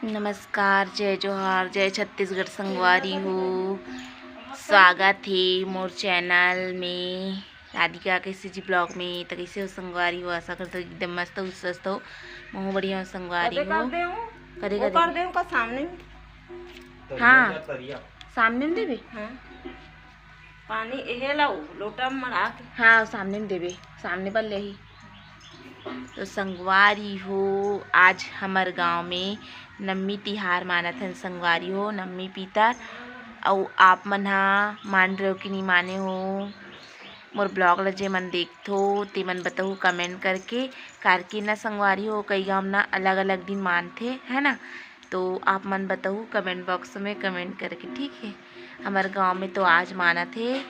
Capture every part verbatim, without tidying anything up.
नमस्कार, जय जोहार, जय छत्तीसगढ़ संगवारी हो। स्वागत हे मोर चैनल में, राधिका के सी जी ब्लॉग में। त कइसे हो संगवारी हो? आशा करत हो एकदम मस्त हो, स्वस्थ हो। महूँ बढ़िया हो संगवारी कदे हो। कर दे हूँ, कदे वो कर दे? कर दे हूँ का सामने में? हाँ, सामने में देबे। हाँ। पानी एहे ला उ लोटा में मढ़ा के। हाँ, सामने में देबे, सामने बर लेही। तो संगवारी हो, आज हमर गांव में नम्मी तिहार मानत हन संगवारी हो, नम्मी पीतर। अउ आप मन हा मान रहे हो कि नहीं माने हो? मोर ब्लॉग ला जे मन देखथो, ते मन बताहू कमेंट करके। कारके ना संगवारी हो, कई गांव ना अलग-अलग दिन मानथे, है ना? तो आप मन बताहू कमेंट बॉक्स में कमेंट करके, ठीक है। हमर गांव में तो आज मानत हे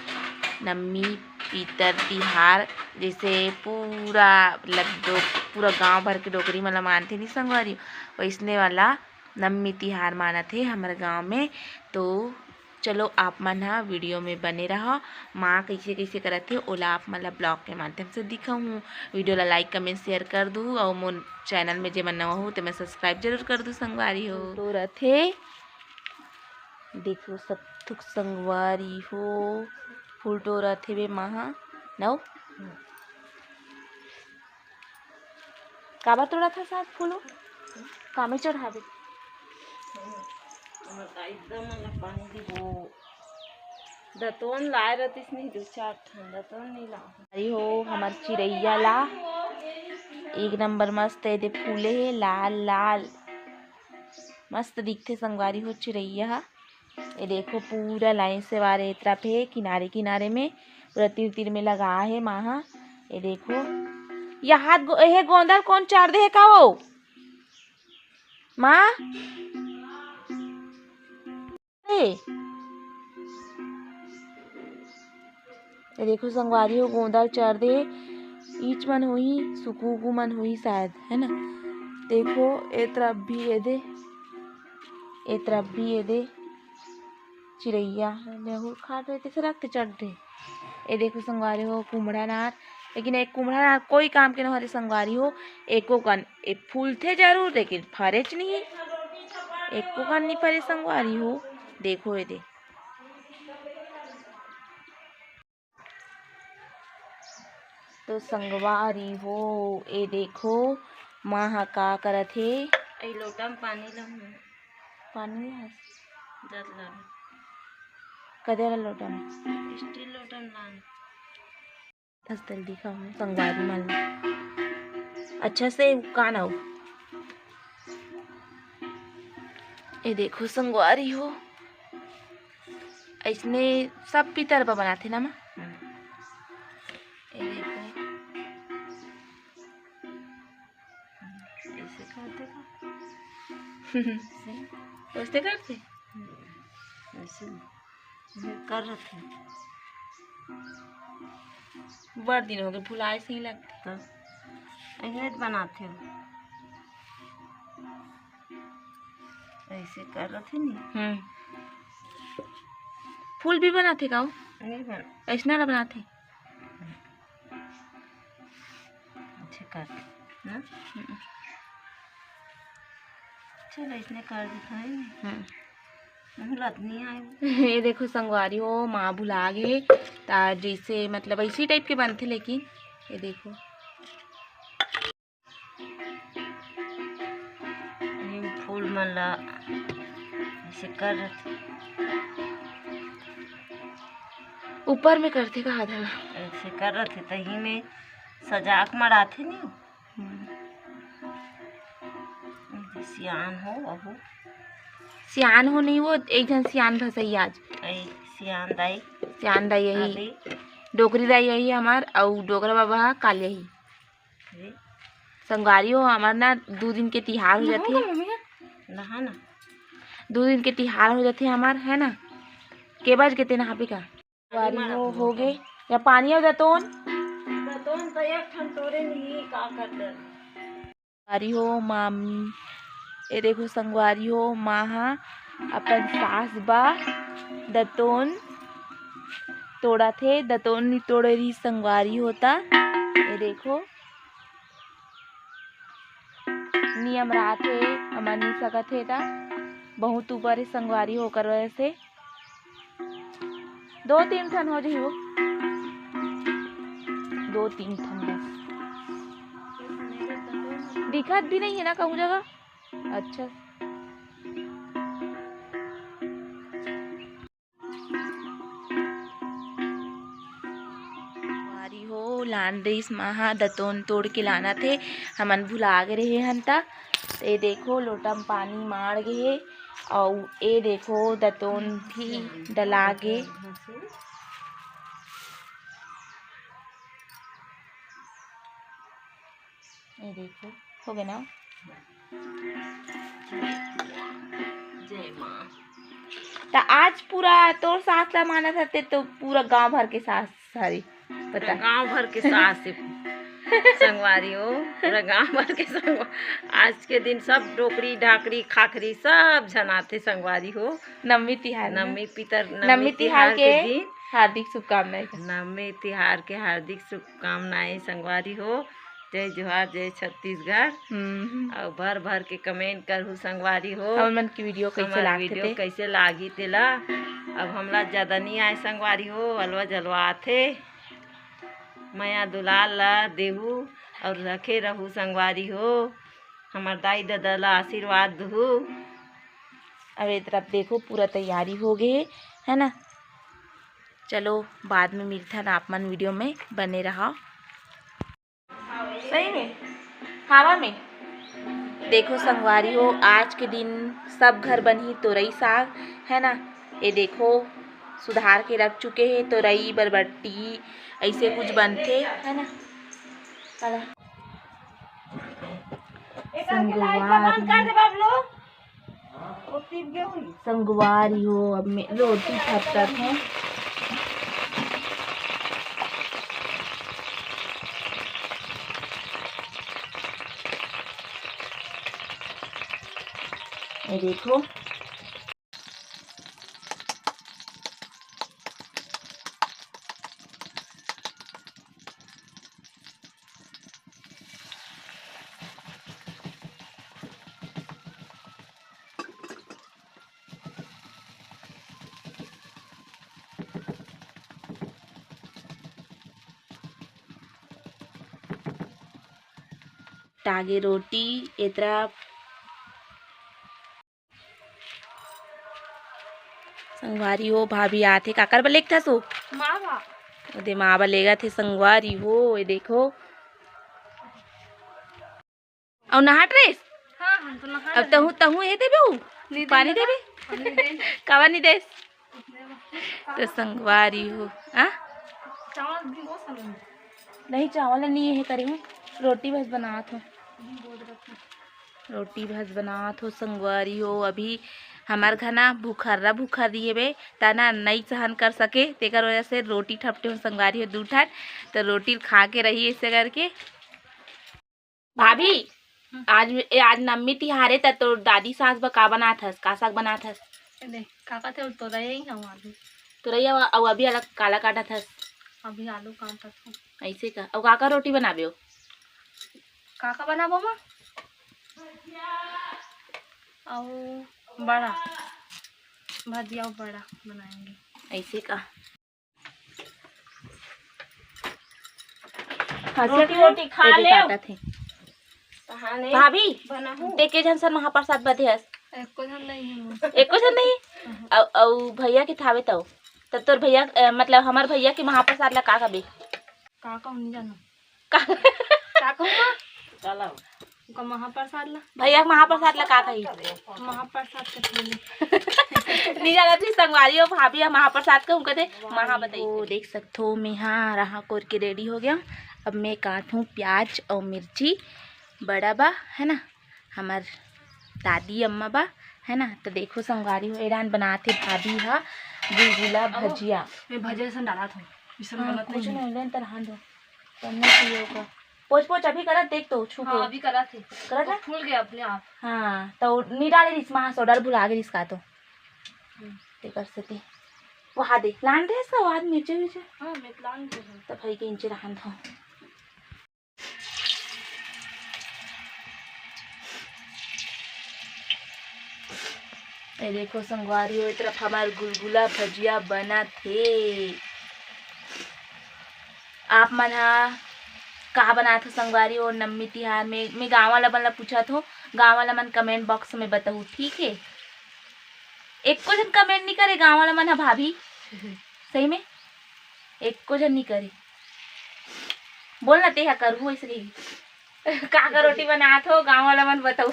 नम्मी पीतर तिहार, जैसे पूरा लद्दो, पूरा गांव भर के डोकरी मन ला मानथे नी संगवारी, वैसने वाला नम्मी तिहार मानत हे हमर गांव में। तो चलो आप मन हा वीडियो में बने रहो। माँ कइसे कइसे करत हे ओला आप मन ला ब्लॉग के माध्यम से दिखाहूँ। वीडियो ला लाइक, कमेंट, शेयर कर दू अउ मोर चैनल में जे मन नवा हो ते मन सब्सक्राइब जरूर कर दू संगवारी हो। तो रथे देखो सब थुक संगवारी हो, फूल टोरत हेबे माँ हा नव। काबर तोड़त हस आज फूल? कामे चढ़ाबे? हमर दाई ददा मन ला पानी दिबो। दतवन लाए रहतिस नहीं, दू चार ठन दतवन नहीं लाए। अरे हो, हमर चिरैया ला एक नंबर मस्त एदे फूले हे, लाल लाल मस्त दिखथे संगवारी हो चिरैया ह। ये देखो पूरा लाइन से वारे ए तरफ हे, किनारे किनारे में पूरा तीर तीर में लगा हे माँ ह। ये देखो, ये हाथ गो-, हे गोंदल कोन चढ़ दे हे का वो? माँ? ए, ये देखो संगवारी हो, गोंदल चढ़ दे, ईच मन होही, सुकू उकू मन होही शायद, है ना? देखो, ए तरफ भी एदे, ए तरफ भी एदे, चिरैया, नेहुर खात रहे, तेसरा के चढ़ रहे। ए देखो संगवारी हो, कुम्हड़ा नार, लेकिन एक कुम्हड़ा नार कोई काम के न हरे संगवारी हो, एको कन ए फूलथे जरूर, लेकिन फरेच नहीं, एको कन नहीं फरे संगवारी हो। देखो एदे। तो संगवारी हो, ए देखो, माँ ह का करत हे। ए लोटा में पानी ला हूँ। पानी हस? जत ला। कदे वाला लोटा में? स्टील लोटा में लान। हस तेल दिखा हूँ, संगवारी मन ला। अच्छा से कान आऊ। ए देखो संगवारी हो, अइसने सब पितर बर बनाथे ना माँ। हम्म। ये देखो, ऐसे कर देगा। ऐसे। ऐसे करथे? हम्म। ऐसे नहीं। ये कर रखे। बड़ दिन हो गए, भुलाए से ही लगथे। तो ऐसे बनाथे हो। ऐसे करत हे नी। हम्म। फूल भी बनाथे का वो? नहीं बन- ऐसना ला बनाथे। अच्छे कर ना। हम्म। चल, ऐसने कर दिखाए। हम्म। मुँह लत नहीं आए। ये देखो संगवारी हो, माँ भुला गे, ता जैसे मतलब इसी टाइप के बनथे, लेकिन ये देखो। ये फूल मन ला ऐसे करत हे। ऊपर में करथे का आधा? ऐसे करत हे, तही में सजा के मड़ाथे नी। हम्म। सियान हो, बहू। सियान हो नहीं, वो एक झन सियान भसैया आज। ऐ सियान दाई। सियान दाई यही। अभी। डोकरी दाई यही हमार, अउ डोकरा बाबा हा काल यही। जी। संगवारी हो, हमार ना दू दिन के तिहार हो जाथे। नहा ना। दू दिन के तिहार हो जाथे हमार, है ना? के बज के ते नहाबे का? संगवारी हो, हो गे। या पानी अउ दतोन? दतोन तो एक ठन टोरे नहीं, का कर डर। संगवारी हो, माँ, ए देखो संगवारी हो, माँ हा अपन सास बा दतोन तोड़त हे, दतोन नी तोड़े रही संगवारी हो ता। ए देखो, नियम रात हे, अमन नहीं सकत हे ता। बहुत ऊपर हे संगवारी हो, ओकर वजह से दो तीन ठन हो जही वो। दो तीन ठन बस। दिखत भी नहीं है ना कहूँ जगह। अच्छा। संगवारी हो, लान रहीस माँ हा दतोन तोड़ के लानत हे, हमन भुला गे रहे हन ता। तो ये देखो, लोटा में पानी माड़ गे हे, अउ ये देखो, दतोन भी डला गे। ये देखो, हो गया ना। जय माँ। त आज पूरा तोर सास ला मानत हते, तो पूरा गांव भर के सास हरे, पता। गांव भर के सास हे। संगवारी हो, पूरा गांव भर के संगवा-, आज के दिन सब डोकरी, ढाकरी, खाखरी सब झन आथे संगवारी हो। नवमी तिहार में। नवमी पितर, नवमी नवमी तिहार तिहार के के दिन। हार्दिक शुभकामनाएं। नवमी तिहार के हार्दिक शुभकामनाएं संगवारी हो। जय जोहार, जय छत्तीसगढ़। हम्म। अउ भर भर के comment करहु संगवारी हो। हमन मन की video कैसे हमर लागथे video ते? कैसे लागही तेला। अब हमला ज्यादा नहीं आए संगवारी हो, अलवा जलवा आथे। मया दुलार ला देहू अउ रखे रहू संगवारी हो। हमर दाई ददा ला आशीर्वाद दुहू। अब ए तरफ देखो, पूरा तैयारी हो गए हे, है ना? चलो, बाद में मिलथन, आप मन video में बने रहा। सही में, हवा में। देखो संगवारी हो, आज के दिन सब घर बनही तोरई साग, है ना? ये देखो, सुधार के रख चुके हैं तोरई, बरबट्टी, ऐसे कुछ बनथे, है ना? चला। संगवारी। संगवारी हो, अब मैं रोटी फटकत हूँ। ये देखो। टागे रोटी एतरा। संगवारी हो, भाभी आथे, काकर बर लेगथस ओ? माँ बा। ओदे माँ बा लेगथे संगवारी हो, ये देखो। अउ नहात रेस? हाँ, हम तो नहा अब लेबे। तहूँ, तहूँ ये देबे उ? नहीं पानी देबे देबे? ना। हम नहीं देबे। काबर नहीं देस? नहीं देबे। तो संगवारी हो, आ? चावल भी बहुत सारा है। नहीं, चावल नहीं है करे हूँ, रोटी बस बनात हूँ। नहीं, बहुत रखा। रोटी भस बनात हो संगवारी हो। अभी हमर घना भुखर्रा भुखर्री हेबे, तना नई सहन कर सके, तेकर वजह से रोटी ठपटे हो संगवारी हो दू ठन, तो रोटी खा के रही ऐसे करके। भाभी, हम्म। आज, ए, आज नवमी तिहार हे, त तोर दादी सास बर का बनात हस, का साग बनात हस? ए दे, का कहते हो, तोरई हवा आलू। तोरई हवा, अउ अभी अलग काला काटत हस? अभी आलू काटत हूँ। ऐसे का? अउ का का रोटी बनाबे हो? का का बनाबो माँ? अउ बड़ा, भजिया अउ बड़ा बनाएंगे। ऐसे का? हंसी रोटी, के रोटी खा ए दे ले। काटत हे। कहाँ नहीं भाभी, बनाहूँ। ते के झन सन महाप्रसाद बदे हस? एको झन नहीं है। एको झन नहीं? अहं। अउ, अउ भैया के थावे तव? त तोर भैया, अ, मतलब हमर भैया के महाप्रसाद ला का कबे? का कहूँ, नहीं जानू। का? का कहूँ माँ? चलो। उनका महाप्रसाद ला। भैया के महाप्रसाद ला का कही? महाप्रसाद के थैली। नहीं जानत ही संगवारी हो, भाभी ह महाप्रसाद के उनका दे महा बताई। ओ, देख सकथो, मैं हा रहा कोर के ready हो गया। अब मैं काटूँ प्याज अउ मिर्ची, बड़ा बा, है ना, हमर दादी अम्मा बा, है ना। तो देखो संगवारी हो, एडान बनात हे भाभी हा गुलगुला अब भजिया। मैं भजिया जैसन डालत हूँ, इसन हाँ, बनत कुछ नहीं है। नहीं, लेन त रहन दो। करना चाहिए ओकर। पोंछ, पोंछ, अभी करत देख तो, छू हाँ, के। अभी करत हे। करत तो है? फूल गया अपने आप। हाँ, तो नी डाले रिस, महा सोडा भुला गे रिस का तो। हम्म। तेकर सेती। वहा दे, लान दे इसका, वहा दे, नीचे, नीचे। हाँ, मैं लान दे हूँ। तो भाई के नीचे रहन दो। ए देखो संगवारी हो, ए तरफ हमार गुलगुला भजिया बनत हे। आप मन ह का बनात हो संगवारी हो नवमी तिहार में? मैं गाँव वाला मन ला पूछत हो, गाँव वाला मन comment box में बताहू, ठीक है? एको झन comment नहीं करे गाँव वाला मन ह भाभी, सही में एको झन नहीं करे। बोल ना, ते ह करहू ऐसे कही। का का रोटी बनात हो गाँव वाला मन बताऊ।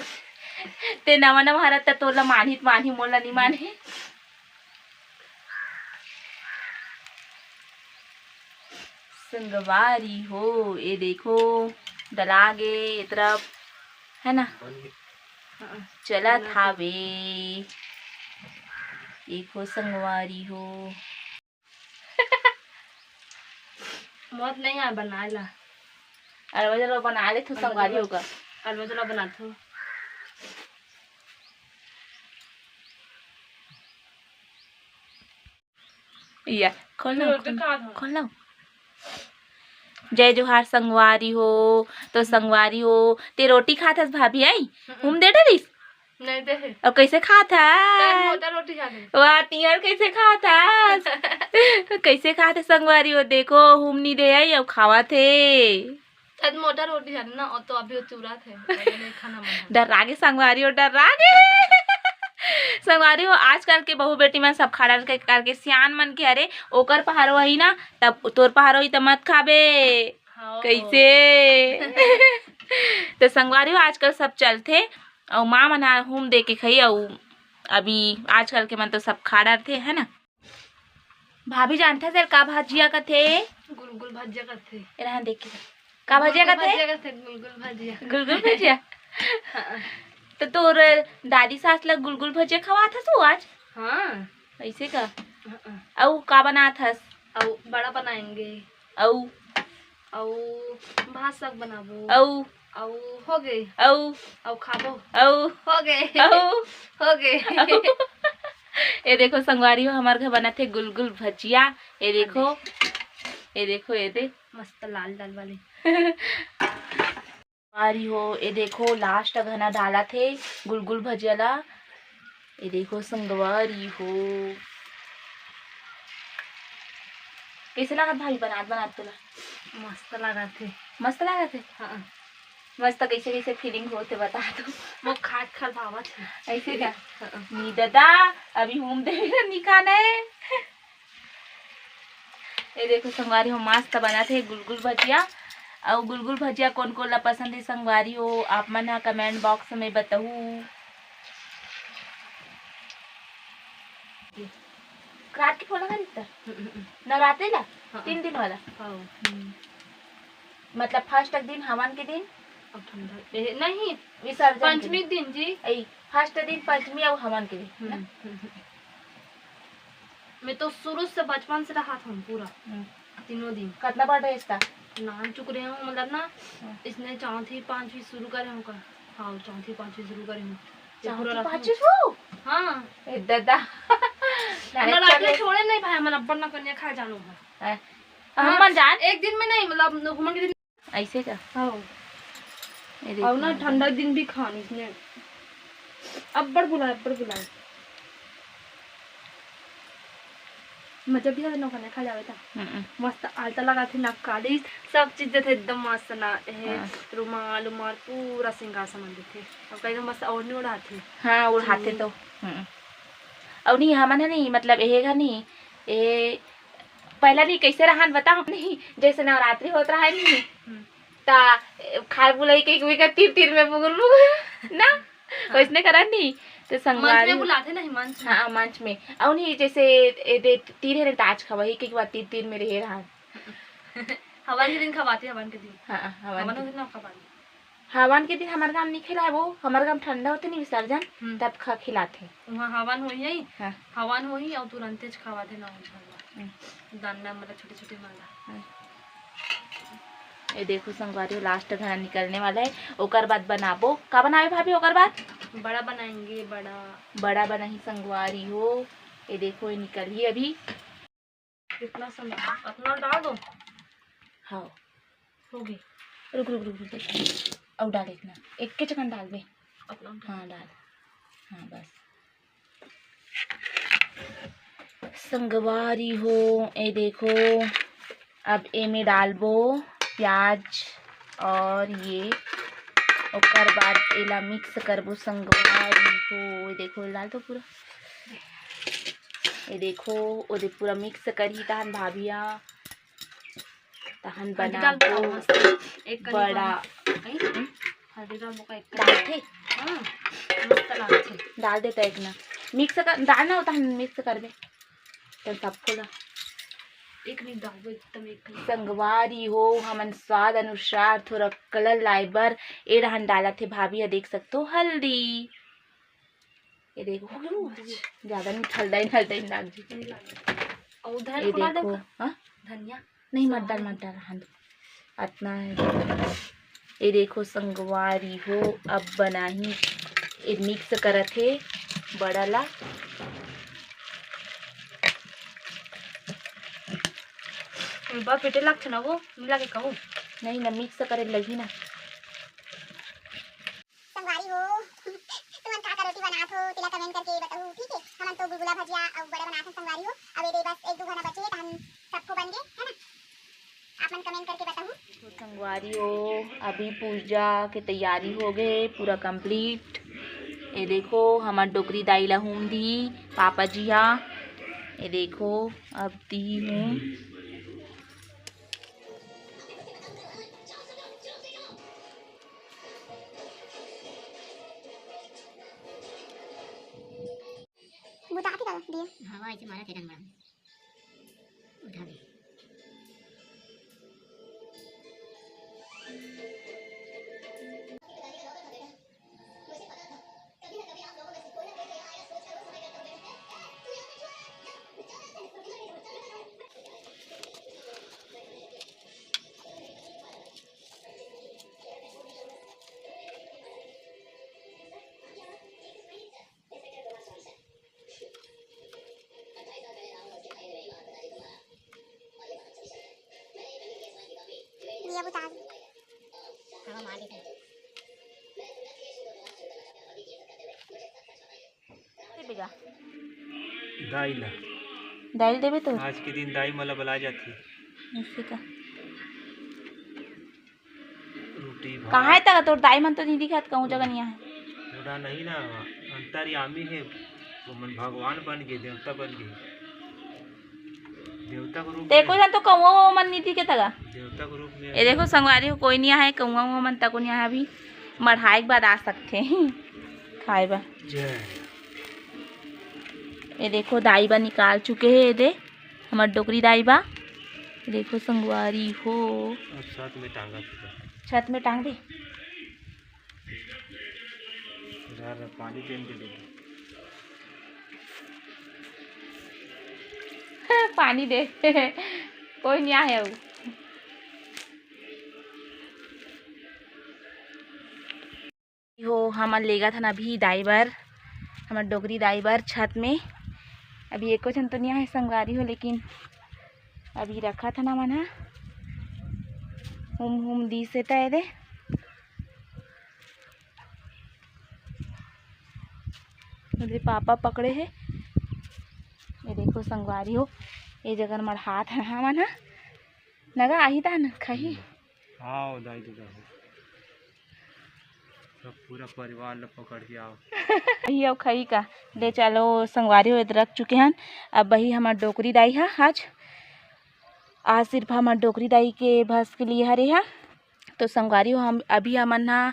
ते नवा नवा हरत त तोला मानही त मानही, मोला नहीं मानही। संगवारी हो, ए देखो, डला गे ए तरफ, है ना? हाँ, चलत हावे। देखो संगवारी हो। मौत नहीं आय बनाए ला। अलवा जलवा बना ले तू संगवारी होगा। अलवा जलवा बना तू। या, खोल ना, रोटी खोल, खा लो। खोल ना। जय जोहार संगवारी हो। तो संगवारी हो, ते रोटी खात हस भाभी आई? हम्म। हम दे डरिस? नहीं दे हे। अब कैसे खात हस? मोटा रोटी खा ले। वाह, तिहर कैसे खात हस? कैसे खात हे संगवारी हो? देखो, हम नहीं दे आई, अब खावत हे। शायद मोटा रोटी है ना, और तो अभी वो चूरा थे, पहले नहीं खाना मन है। डर्रा गे संगवारी हो, डर्रा गे। संगवारी हो, आजकल के बहू बेटी मन सब खा डाल के करके सियान मन के, अरे ओकर पहारो ही ना, तब तोर पहारो ही त मत खाबे। हाँ। कैसे? तो संगवारी हो, आजकल सब चलथे, अउ माँ मन ह हूम दे के खई, अउ अभी आजकल के मन तो सब खा डारथे, है ना? भाभी जानथे तेल का भजिया कथे? गुलगुल भजिया कथे। एला देख के। का भजिया गुलगुल कथे? भजिया कथे, गुलगुल भजिया। गुलगुल भजिया? हाँ। तो तोर दादी सास ला गुलगुल भजिया खवात हस तू आज? हाँ। ऐसे का? हाँ। अउ का बनात हस? अउ बड़ा बनाएंगे। अउ? अउ भात साग बनाबो। अउ? अउ हो गे। अउ? अउ खाबो। अउ? हो गे। अउ? हो गे। अउ? ए देखो संगवारी हो, हमार घर बनत हे गुलगुल भजिया। ए देखो, ए देखो, ए दे। मस्त लाल लाल वाले। संगवारी हो, ए देखो, last घना डालत हे गुलगुल भजिया ला। ए देखो संगवारी हो, कैसे लागत भाई बनात बनात तोला? मस्त लागत हे। मस्त लागत हे? हाँ। मस्त कैसे कैसे feeling होत हे बता तो। वो खात खात भावत हे। ऐसे का? हाँ। नी दादा, अभी हूम देवी ला नी खाना हे। ए देखो संगवारी हो, मस्त बनत हे गुलगुल भजिया। अउ गुलगुल भजिया कोन कोन ला पसंद हे संगवारी हो, आप मन ह comment box में बताहू। रात के फोला खरीदता? हम्म, हम्म। नवरात्रि ला? हाँ। तीन दिन वाला? हाँ। हम्म। मतलब first दिन हवन के दिन? अब ठंडा, ए, नहीं, विसर्जन के पंचमी दिन। दिन जी। ए, first दिन पंचमी अउ हवन के दिन, हम्म, ना? हम्म, हम्म। मैं तो शुरू से बचपन से रहत हूँ पूरा, हम्म। तीनों दिन। कितना बार भेजता? नाम चुक रहे हूँ, मतलब ना, हम्म। इसने चौथी पांचवी शुरू करे हूँ का? हाँ, चौथी पांचवी शुरू करे हूँ। ये चौथी पूरा रखूँ। पांचवी शुरू? हाँ। ए दादा। नवरात्रि छोड़े नहीं भाई, हमन अब्बड़ ना कन्या खाए जानो है। ए, हाँ, हमन जान। एक दिन में नहीं, मतलब, हवन के दिन। ऐसे का? हाँ। ये देखो। अउ ना, ठंडा दिन भी खान इसने। अब्बड़ बुलाए, अब्बड़ बुलाए। मजा भी आता नौका नहीं खा जावे था। हम्म। मस्त आलता लगा थे ना, काली सब चीज देथे एकदम मस्त ना। ए, हाँ। रुमाल, उमाल, पूरा श्रृंगार सामान देथे। अब कहीं मस्त ओढ़नी ओढ़ाथे। हाँ, ओढ़ाथे चुन्नी। तो। हम्म। अउ नहीं, हमन है नहीं, मतलब, ए घर नहीं, ए, पहला नहीं कैसे रहन बता, हम नहीं, जैसे नवरात्रि होत रहा है नहीं, हम्म। ता खाए बुलाई के कोई का तीर तीर में बुगुल बुगुल ना, हाँ। वैसने करन नहीं। तो मंच संगवारी में बुलाथे नहीं, मंच में। हाँ, मंच में। अउ नहीं, जैसे ए दे तीर है ना, ताज खवा ही के बाद तीर तीर में रहे रहन। हवन के दिन खवाथे, हवन के दिन। हाँ, हवन हवन के के दिन ना खवाथे। हवन के दिन हमार गांव नहीं खिलाए वो, हमार गांव ठंडा होते नहीं विसर्जन, हम्म। तब खा खिलाथे। वहाँ हवन होई है, हाँ। हवन होई और तुरंते च खवाथे ना उठा। हम्म। दाना मतलब छोटे छोटे माला। हम्म। ये देखो संगवारी, last घना निकलने वाला है, ओकर बाद बनाबो। का बनाबे भाभी ओकर बाद? बड़ा बनाएंगे, बड़ा। बड़ा बनाही संगवारी हो। ये देखो, ये निकलही अभी। कितना समय? अपना डाल दो। हाँ। हो गई। रुक, रुक, रुक, रुक, रुक। अउ डाल इतना। एक के चकन डाल बे। अपना डाल। हाँ, डाल। हाँ, बस। संगवारी हो, ये देखो, अब एमे डालबो प्याज और ये, ओकर बाद एला मिक्स करबो संगवारी हो। ये देखो, डाल दो पूरा। ये देखो, ओदे पूरा मिक्स करही तहन भाभी ह, तहन हल्दी डाल दो, बनाबो मस्त। एक कली बड़ा। पानी। कहीं? हम्म? हल्दी डाल दो का एक कली। डालथे? हाँ, मस्त लागथे। डाल देता एक ना, मिक्स कर, डाल ना, तहन मिक्स करबे। त सबको ला। एक नहीं डालबो, एकदम एक नहीं। संगवारी हो, हमन स्वाद अनुसार थोड़ा कलर लाए बर ए रहन डालत हे भाभी ह, देख सकते हो, हल्दी। ये देखो, हो गया वो। ज्यादा नहीं, ठंडा ही, ठंडा ही लाग जी। नहीं लागे। और उधर ये को डाल दो देखो, का? हाँ? धनिया। नहीं, मत डाल, मत डाल, रहन दो। अतना है। ये देखो संगवारी हो, अब बनाही, ये मिक्स करत हे बड़ा ला। बा पेटे लागथे ना वो, मिला के कहूँ। नहीं ना, मिक्स करे लगही ना। संगवारी हो, तुमन का का रोटी बनात हो, तेला कमेंट करके बताहू, ठीक है? हमन तो गुलगुला भजिया अउ बड़ा बनात हन संगवारी हो। अब ये दे बस एक दू घना बचे हे, त हम सबको बन गए, है ना? आप मन कमेंट करके बताहू। तो संगवारी हो, अभी पूजा के तैयारी हो गए, पूरा कंप्लीट। ये देखो, हमार डोकरी दाई ला हूम दी पापा जी हा। ये देखो, अब दी हूँ। बुता के करो दिए। हवा ऐसे मारा थे डंगड़ा। उठा दे। दिया बुता दे। हवा मार देते हैं। ए बेगा। दाई ला। दाई ल देबे तो? आज के दिन दाई मोला बला जाथे। ऐसे का? रोटी भात। कहाँ है तक तोर दाई मन तो नहीं दिखत, कहूँ जगह नहीं है। पूरा नहीं ना, अंतर्यामी है। वो मन भगवान बन गए, देवता बन गए। देवता के रूप ते में। कोई जन तो कहूँ वो मन नहीं दिखे तगा। देवता के रूप में। ये देखो संगवारी हो, कोई नहीं आए, कहूँ वो मन तको नहीं आए अभी। मढ़ाई के बाद आ सकते हैं खाए बा। जय। ये देखो दाई बा निकाल चुके हैं, ये दे। हमार डोकरी दाई बा। देखो संगवारी हो। और छत में टांगा था। छत में टांग दे। जा रहा, पानी दे दे। पानी दे। कोई नहीं आया वो। हो, हमन लेगत हन अभी दाई बर, हमर डोकरी दाई बर छत में। अभी एको झन तो नहीं आए संगवारी हो, लेकिन अभी रखत हन हमन ह। हुम हुम दिस हे त एदे। एदे पापा पकड़े हे। ये देखो संगवारी हो, ये जगह मढ़ात हन हमन ह। नगा आही ता न खाही। हाँ, दाई ददा हो। सब पूरा परिवार ल पकड़ के आओ। यही अउ खाही का। ले चलो संगवारी हो, एदे रख चुके हन। अब वही हमार डोकरी दाई हा आज। आज सिर्फ हमार डोकरी दाई के भस के लिए हरे हा। तो संगवारी हो, हम अभी हमन हा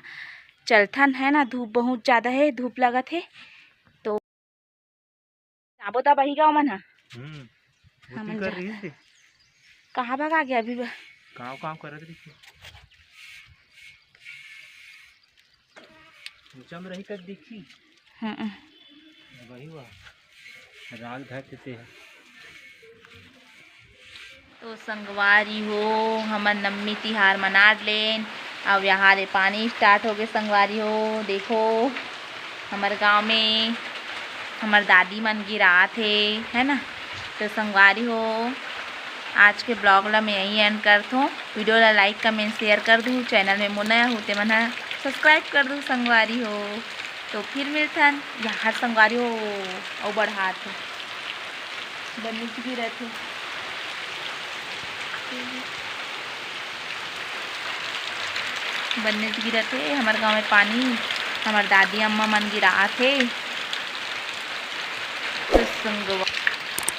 चलथन है ना, धूप बहुत ज्यादा है, धूप लगत है। तो जाबो तब अही गाँव मन ह। हम्म। हमन ओती कर जा-, रही थी। कहाँ भगा गया अभी बा? गाँव काम करत रही थी। ऊंचा में रही तब देखी। हम्म। वही हुआ। राग धर देते हैं। तो संगवारी हो, हमन नम्मी तिहार मना लेन। अब यहाँ ले पानी स्टार्ट हो गए संगवारी हो। देखो, हमर गांव में हमर दादी मन गिरात हे, है ना। तो संगवारी हो, आज के ब्लॉग ला मैं यहीं एंड करथों। वीडियो ला लाइक, कमेंट, शेयर कर दू। चैनल में मोर नया हो ते मन ह सब्सक्राइब कर दू संगवारी हो। तो फिर मिलथन यहाँ संगवारी हो, अउ बढ़ात हो। बनेच गिरत हे, बनेच गिरत हे हमर गाँव में पानी। हमर दादी अम्मा मन गिरात हे। तो संगवा-,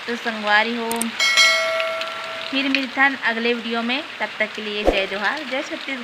तो संगवारी हो, फिर मिलथन अगले वीडियो में। तब तक के लिए जय जोहार, जय छत्तीसगढ़।